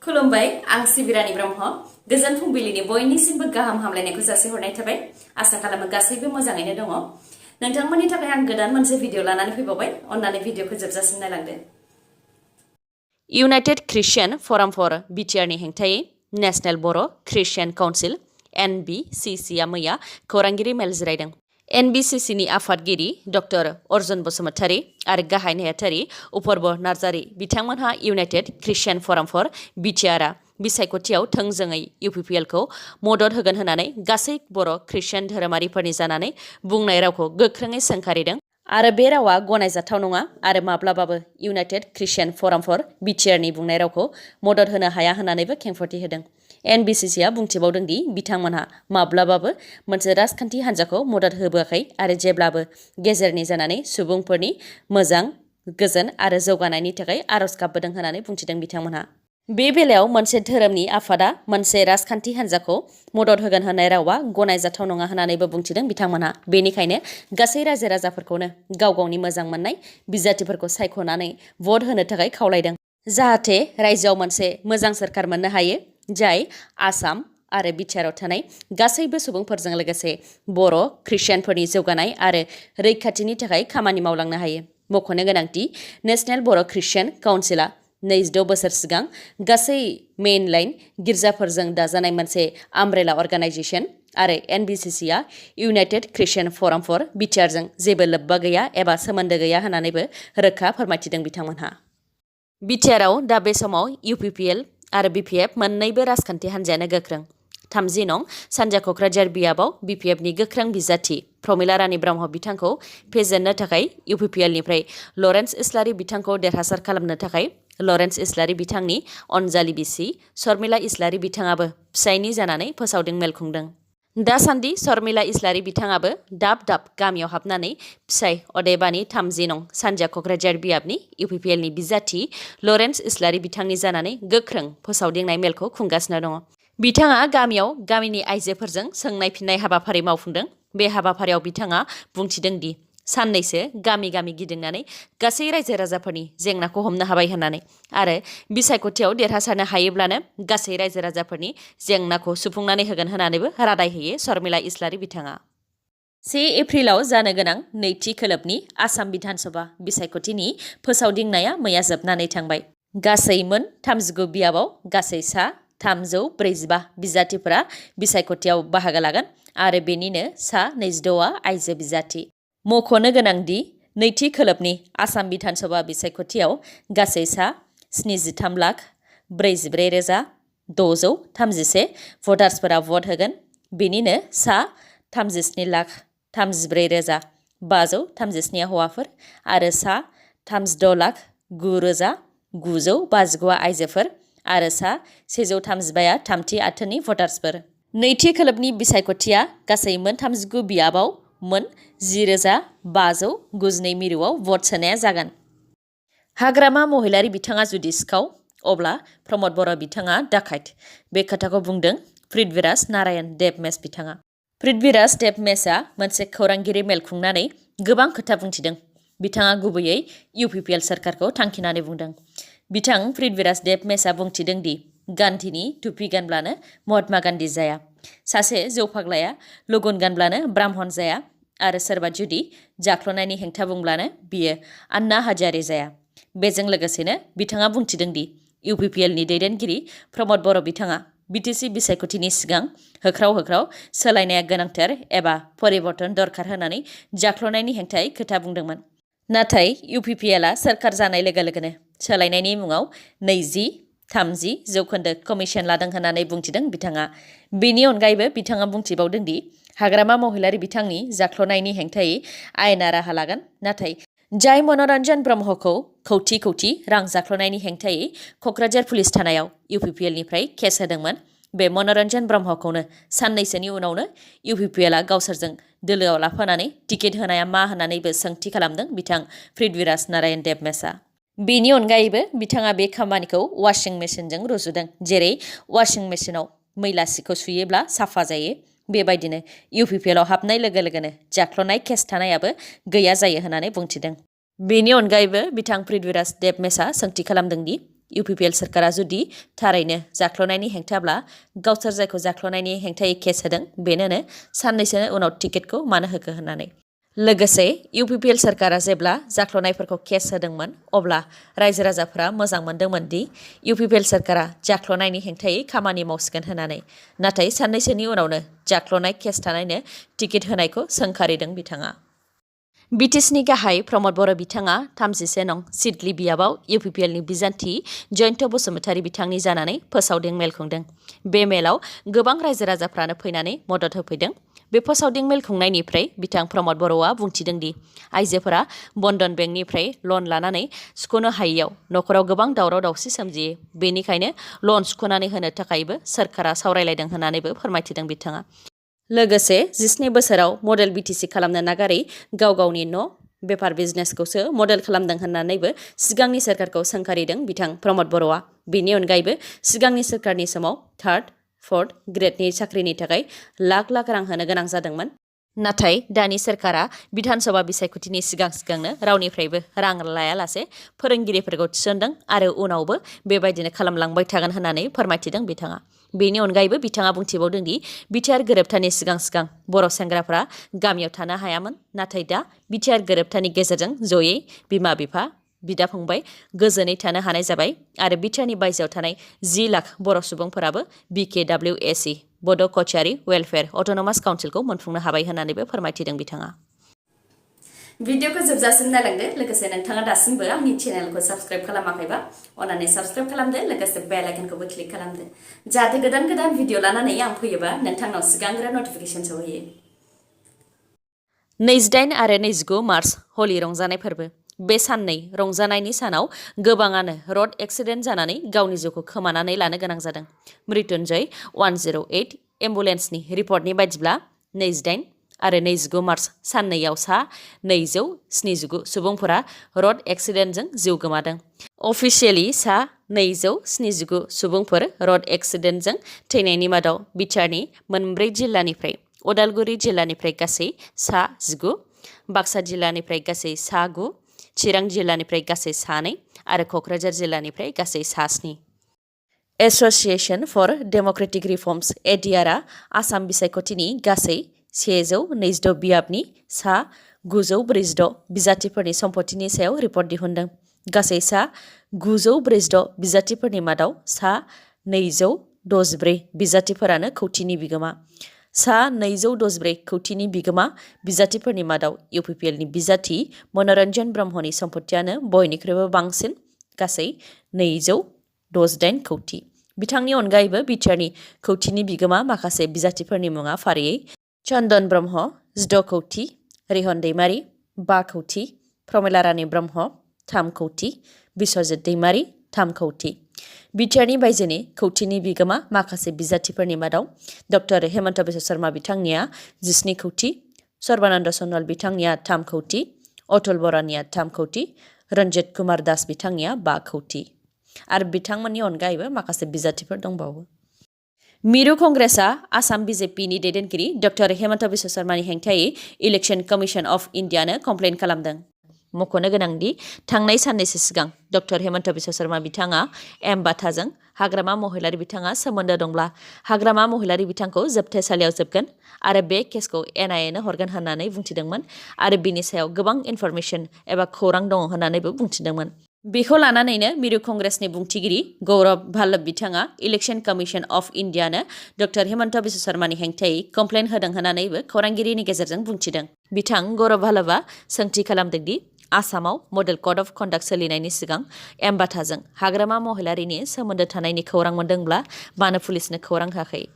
खुलुमबाय आं सिबिरानि ब्रह्म गोजोन फुंबिलिनि बयनिसिमबो गाहाम हामलायनायखौ जासिहरनाय थाबाय आसा खालामो गासैबो मोजाङैनो दङ नोंथांमोननि थाखाय आं गोदान मोनसे भिडिअ लानानै फैबावबाय अन्नानै भिडिअखौ जोबजासिम नायलांदो इउनाइटेड क्रिश्चियान फराम फर बिटिआरनि हेंथायै नेशनेल बर' क्रिश्चियान काउन्सिल NBCC आ मैया खौरांगिरि मेल जिरायदों NBCC नि आफादगिरि डक्टर अर्जुन बसुमतारी आरो गाहाय नेहाथारि उपर्ब नार्जारी बिथांमोनहा इउनाइटेड क्रिश्चियान फराम फर बिटिआरआ बिसायख'थियाव थोंजोङै UPPL खौ मदद होगोन होननानै गासै बर' क्रिश्चियान धोरोमारिफोरनि जानानै बुंनाय रावखौ गोख्रोङै सोंखारिदों आरो बे रावा गनायजाथाव नङा आरो माब्लाबाबो इउनाइटेड क्रिश्चियान फराम फर बिटिआरनि बुंनाय रावखौ मदद होनो हाया होननानैबो खेंफोरथि होदों NBCC आ बुंथिबावदों दि बिथांमोनहा माब्लाबाबो मोनसे राजखान्थि हान्जाखौ मदद होबोआखै आरो जेब्लाबो गेजेरनि जानानै सुबुंफोरनि मोजां गोजोन आरो जौगानायनि थाखाय आरज गाबबोदों होननानै बुंथिदों बिथांमोनहा बे बेलायाव मोनसे धोरोमनि आफादा मोनसे राजखान्थि हान्जाखौ मदद होगोन होननाय रावा गनायजाथाव नङा होननानैबो बुंथिदों बिथांमोनहा बेनिखायनो गासै रायजो राजाफोरखौनो गाव गावनि मोजां मोननाय बिजाथिफोरखौ सायख'नानै भट होनो थाखाय खावलायदों जाहाथे रायजोआव मोनसे मोजां सोरखार मोननो हायो जाय आसाम आरो बिटिआरआव थानाय गासैबो सुबुंफोरजों लोगोसे बर' क्रिश्चियानफोरनि जौगानाय आरो रैखाथिनि थाखाय खामानि मावलांनो हायो मख'नो गोनांदि नेशनेल बर' क्रिश्चियान काउन्सिलआ 26 बोसोर सिगां गासै मेइनलाइन गिर्जाफोरजों दाजानाय मोनसे आमब्रेला अर्गानाइजेसन आरो NBCC आ इउनाइटेड क्रिश्चियान फराम फर बिटिआरजों जेबो लोब्बा गैया एबा सोमोन्दो गैया होननानैबो रोखा फोरमायथिदों बिथांमोनहा बिटिआरआव दा बे समाव UPPL आरो BPF मोन्नैबो राजखान्थि हान्जायानो गोख्रों 30 नं सानजा क'क्राझार बियाबाव BPFनि गोख्रों बिजाथि प्रमिला रानी ब्रह्म बिथांखौ फेजेननो थाखाय UPPLनिफ्राय लरेन्स इस्लारि बिथांखौ देरहासार खालामनो थाखाय लरेन्स इस्लारि बिथांनि अनजालि बिसि शर्मिला इस्लारि बिथाङाबो फिसायनि जानानै फोसावदिं मेल खुंदों दासान्दि शर्मिला इस्लारि बिथाङाबो दाब दाब गामियाव हाबनानै फिसाय अदेबानि 30 नं सानजा क'क्राझार बियाबनि UPPLनि बिजाथि लरेन्स इस्लारि बिथांनि जानानै गोख्रों फोसावदिंनाय मेलखौ खुंगासिनो दङ बिथाङा गामियाव गामिनि आइजोफोरजों सोंनाय फिननाय हाबाफारि मावफुंदों बे हाबाफारियाव बिथाङा बुंथिदों दि साननैसो गामि गामि गिदिंनानै गासै रायजो राजाफोरनि जेंनाखौ हमनो हाबाय होननानै आरो बिसायख'थियाव देरहासारनो हायोब्लानो गासै रायजो राजाफोरनि जेंनाखौ सुफुंनानै होगोन होननानैबो रादाय होयो शर्मिला इस्लारि बिथाङा 1 एप्रिलाव जानो गोनां नैथि खोलोबनि आसाम बिधान सभा बिसायख'थिनि फोसावदिंनाया मैया जोबनानै थांबाय गासै मोन 39 बियाबाव गासै सा 345 बिजाथिफोरा बिसायख'थियाव बाहागो लागोन आरो बेनिनो सा 26आ आइजो बिजाथि मख'नो गोनांदि नैथि खोलोबनि आसाम बिधान सभा बिसायख'थियाव गासै सा 73,44,631 भटार्सफोरा भट होगोन बेनिनो सा 37,34,537 हौवाफोर आरो सा 36,09,959 आइजोफोर आरो सा 135 थामथि आथोननि भटार्सफोर नैथि खोलोबनि बिसायख'थिया गासै मोन 39 बियाबाव मोन 10,592 मिरुआव भट सोनाया जागोन हाग्रामा महिलारि बिथाङा जुदि सिखाव अब्ला प्रमद बर' बिथाङा डाकाइत बे खोथाखौ बुंदों पृथ्वीराज नारायण देबमेस बिथाङा पृथ्वीराज देबमेसआ मोनसे खौरांगिरि मेल खुंनानै गोबां खोथा बुंथिदों बिथाङा गुबैयै UPPL सोरखारखौ थांखिनानै बुंदों बिथां पृथ्वीराज देबमेसआ बुंथिदों दि गान्धीनि टुपि गानब्लानो महात्मा गान्धी जाया सासे जौ फाग्लाया लुगुन गानब्लानो ब्राह्मण जाया आरो सोरबा जुदि जाख्ल'नायनि हेंथा बुंब्लानो बियो आन्ना हाजारे जाया बेजों लोगोसेनो बिथाङा बुंथिदों दि UPPLनि दैदेनगिरि प्रमद बर' बिथाङा BTC बिसायख'थिनि सिगां होख्राव सोलायनाया गोनांथार एबा परिबर्तन दरखार होननानै जाख्ल'नायनि हेंथायै खोथा बुंदोंमोन नाथाय UPPLआ सोरखार जानाय लोगो लोगोनो सोलायनायनि मुङाव 20-30 जौखोन्दो कमिसन लादों होननानै बुंथिदों बिथाङा बेनि अनगायैबो बिथाङा बुंथिबावदों दि हाग्रामा महिलारि बिथांनि जाख्ल'नायनि हेंथायै आयेना राहा लागोन नाथाय जाय मनरन्जन ब्रह्मखौ खौथि रां जाख्ल'नायनि हेंथायै क'क्राझार पुलिस थानायाव UPPLनिफ्राय केस होदोंमोन बे मनरन्जन ब्रह्मखौनो साननैसोनि उनावनो UPPLआ गावसोरजों दोलोआव लाफानानै टिकेट होनाया मा होननानैबो सोंथि खालामदों बिथां पृथ्वीराज नारायण देबमेसआ बेनि अनगायैबो बिथाङा बे खामानिखौ वाशिं मेसिनजों रुजुदों जेरै वाशिं मेसिनाव मैला सिखौ सुयोब्ला साफा जायो बेबायदिनो UPPLआव हाबनाय लोगो लोगोनो जाख्ल'नाय केस थानायाबो गैया जायो होननानै बुंथिदों बेनि अनगायैबो बिथां पृथ्वीराज देबमेसआ सोंथि खालामदों दि UPPL सोरखारा जुदि थारैनो जाख्ल'नायनि हेंथाब्ला गावसोर जायखौ जाख्ल'नायनि हेंथायै केस होदों बेनोनो साननैसो उनाव टिकेटखौ मानो होखो होननानै। लोगोसे UPPL सोरखारा जेब्ला जाख्ल'नायफोरखौ केस होदोंमोन अब्ला रायजो राजाफोरा मोजां मोनदोंमोन दि UPPL सोरखारा जाख्ल'नायनि हेंथायै खामानि मावसिगोन होननानै। नाथाय साननैसोनि उनावनो जाख्ल'नाय केस थानायनो टिकेट होनायखौ सोंखारिदों बिथाङा। BTSनि गाहाय प्रमद बर' बिथाङा 31 नं सिडली बियाबाव UPPLनि बिजान्थि जयन्त बसुमतारी बिथांनि जानानै फोसावदिं मेल खुंदों। बे मेलाव गोबां रायजो राजाफ्रानो फैनानै मदद होफैदों। बे फोसावदिं मेल खुंनायनिफ्राय बिथां प्रमद बर'आ बुंथिदों दि आइजोफोरा बन्धन बेंकनिफ्राय लन लानानै सुख'नो हायैयाव नखराव गोबां दावराव दावसि सोमजियो। बेनिखायनो लन सुख'नानै होनो थाखायबो सोरखारा सावरायलायदों होननानैबो फोरमायथिदों बिथाङा। लोगोसे 17 बोसोराव मडेल BTC खालामनो नागारै गाव गावनि न' बेफार बिजनेसखौसो मडेल खालामदों होननानैबो सिगांनि सोरखारखौ सोंखारिदों बिथां प्रमद बर'आ। बेनि अनगायैबो सिगांनि सोरखारनि समाव 3rd, 4th ग्रेडनि साख्रिनि थाखाय लाख लाख रां होनो गोनां जादोंमोन। नाथाय दानि सोरखारा बिधान सभा बिसायख'थिनि सिगांनो रावनिफ्रायबो रां लायालासे फोरोंगिरिफोरखौ थिसनदों आरो उनावबो बेबायदिनो खालामलांबाय थागोन होननानै फोरमायथिदों बिथाङा। बेनि अनगायैबो बिथाङा बुंथिबावदों दि बिटिआर गोरोबथानि सिगां बर' सेंग्राफ्रा गामियाव थानो हायामोन। नाथाय दा बिटिआर गोरोबथानि गेजेरजों जयै बिमा बिफा बिदा फंबाय गोजोनै थानो हानाय जाबाय आरो बिटिआरनि बायजोआव थानाय 10 लाख बर' सुबुंफोराबो BKWSE बड' कचारी वेलफेयार अट'नमास काउन्सिलखौ मोनफुंनो हाबाय होननानैबो फोरमायथिदों बिथाङा। भिडिअखौ जोबजासिम नायलांदो। लोगोसे नोंथाङा दासिमबो आंनि चेनेलखौ साबस्क्राइब खालामाखैबा अन्नानै साबस्क्राइब खालामदो। लोगोसे बेल आइकनखौबो क्लिक खालामदो जाहाथे गोदान गोदान भिडिअ लानानै आं फैयोबा नोंथांनाव सिगांग्रो नटिफिकेसन सहैयो। 28 आरो 29 मार्च हलि रंजानाय फोरबो। बे साननै रंजानायनि सानाव गोबाङानो रड एक्सिडेन्ट जानानै गावनि जिउखौ खोमानानै लानो गोनां जादों। मृत्युन्जय 108 एम्बुलेन्सनि रिपर्टनि बायदिब्ला 28 आरो 29 मार्च साननैयाव सा 279 सुबुंफोरा रड एक्सिडेन्टजों जिउ गोमादों। अफिसियेलि सा 279 सुबुंफोर रड एक्सिडेन्टजों थैनायनि मादाव बिटिआरनि मोनब्रै जिल्लानिफ्राय उदालगुरि जिल्लानिफ्राय गासै सा 19, बाक्सा जिल्लानिफ्राय गासै सा 9, चिरां जिल्लानिफ्राय गासै सा 2 आरो क'क्राझार जिल्लानिफ्राय गासै सा 7। एस'सिएशन फर डेम'क्रेटिक रिफर्मस ADR-आ आसाम बिसायख'थिनि गासै 122 बियाबनि सा 946 बिजाथिफोरनि सम्पथिनि सायाव रिपर्ट दिहुनदों। गासै सा 946 बिजाथिफोरनि मादाव सा 264 बिजाथिफोरानो खौथिनि बिगोमा। सा 264 खौथिनि बिगोमा बिजाथिफोरनि मादाव UPPLनि बिजाथि मनरन्जन ब्रह्मनि सम्पथियानो बयनिख्रुइबो बांसिन गासै 268 खौथि। बिथांनि अनगायैबो बिटिआरनि खौथिनि बिगोमा माखासे बिजाथिफोरनि मुङा फारियै चन्दन ब्रह्म 16 खौथि, रिहन दैमारि 5 खौथि, प्रमिला रानी ब्रह्म 3 खौथि, बिश्वजित दैमारि 3 खौथि। बिटिआरनि बायजोनि खौथिनि बिगोमा माखासे बिजाथिफोरनि मादाव डक्टर हेमन्त बिश्व शर्मा बिथांनिया 17 खौथि, सर्बानन्द सनवाल बिथांनिया 3 खौथि, अतुल बरानिया 3 खौथि, रन्जित कुमार दास बिथांनिया 5 खौथि आरो बिथांमोननि अनगायैबो माखासे बिजाथिफोर दंबावो। मिरु कंग्रेसआ आसाम BJPनि दैदेनगिरि डक्टर हेमन्त बिश्व शर्मानि हेंथायै इलेक्शन कमिशन अफ इन्डियानो कमप्लेन खालामदों। मख'नो गोनांदि थांनाय साननैसो सिगां डक्टर हेमन्त बिश्व शर्मा बिथाङा एम बाथाजों हाग्रामा महिलारी बिथाङा सोमोन्दो दंब्ला हाग्रामा महिलारी बिथांखौ जोबथेसालियाव जोबगोन आरो बे केसखौ NIA नो हरगोन होननानै बुंथिदोंमोन आरो बिनि सायाव गोबां इनफरमेसन एबा खौरां दङ होननानैबो बुंथिदोंमोन। बेखौ लानानैनो मिरु कंग्रेसनि बुंथिगिरि गौरब भाल्लभ बिथाङा इलेक्शन कमिशन अफ इन्डियानो डक्टर हेमन्त बिश्व शर्मानि हेंथायै कमप्लेन होदों होननानैबो खौरांगिरिनि गेजेरजों बुंथिदों। बिथां गौरब भाल्लभआ सोंथि खालामदोंदि आसामाव मडेल कड अफ कन्डाक्ट सोलिनायनि सिगां एम बाथाजों हाग्रामा महिलारीनि सोमोन्दो थानायनि खौरां मोनदोंब्ला मानो पुलिसनो खौरां होआखै।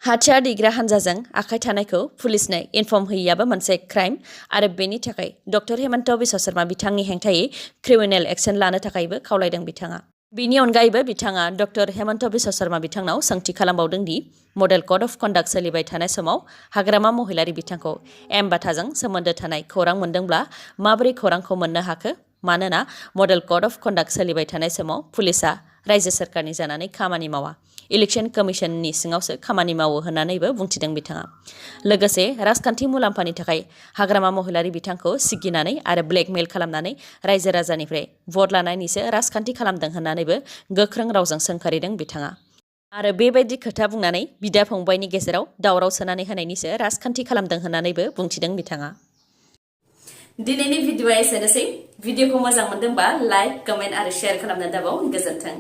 हाथियार दैग्रा हान्जाजों आखाइ थानायखौ पुलिसनो इनफर्म होयैयाबो मोनसे क्राइम आरो बेनि थाखाय डक्टर हेमन्त बिश्व शर्मा बिथांनि हेंथायै क्रिमिनेल एक्शन लानो थाखायबो खावलायदों बिथाङा। बिनि अनगायैबो बिथाङा डक्टर हेमन्त बिश्व शर्मा बिथांनाव सोंथि खालामबावदों दि मडेल कड अफ कन्डाक्ट सोलिबाय थानाय समाव हाग्रामा महिलारी बिथांखौ एम बाथाजों सोमोन्दो थानाय खौरां मोनदोंब्ला माबोरै खौरांखौ मोननो हाखो, मानोना मडेल कड अफ कन्डाक्ट सोलिबाय थानाय समाव पुलिसआ रायजो सोरखारनि जानानै खामानि मावा इलेक्शन कमिशननि सिङावसो खामानि मावो होननानैबो बुंथिदों बिथाङा लोगोसे राजखान्थि मुलाम्फानि थाखाय हाग्रामा महिलारि बिथांखौ सिगिनानै आरो ब्लेकमेल खालामनानै रायजो राजानिफ्राय भट लानायनिसो राजखान्थि खालामदों होननानैबो गोख्रों रावजों सोंखारिदों बिथाङा आरो बेबायदि खोथा बुंनानै बिदा फंबायनि गेजेराव दावराव सोनानै होनायनिसो राजखान्थि खालामदों होननानैबो बुंथिदों बिथाङा दिनैनि भिडिअआ एसेनोसै भिडिअखौ मोजां मोनदोंबा लाइक कमेन्ट आरो शेयार खालामनो दाबाव गोजोन्थों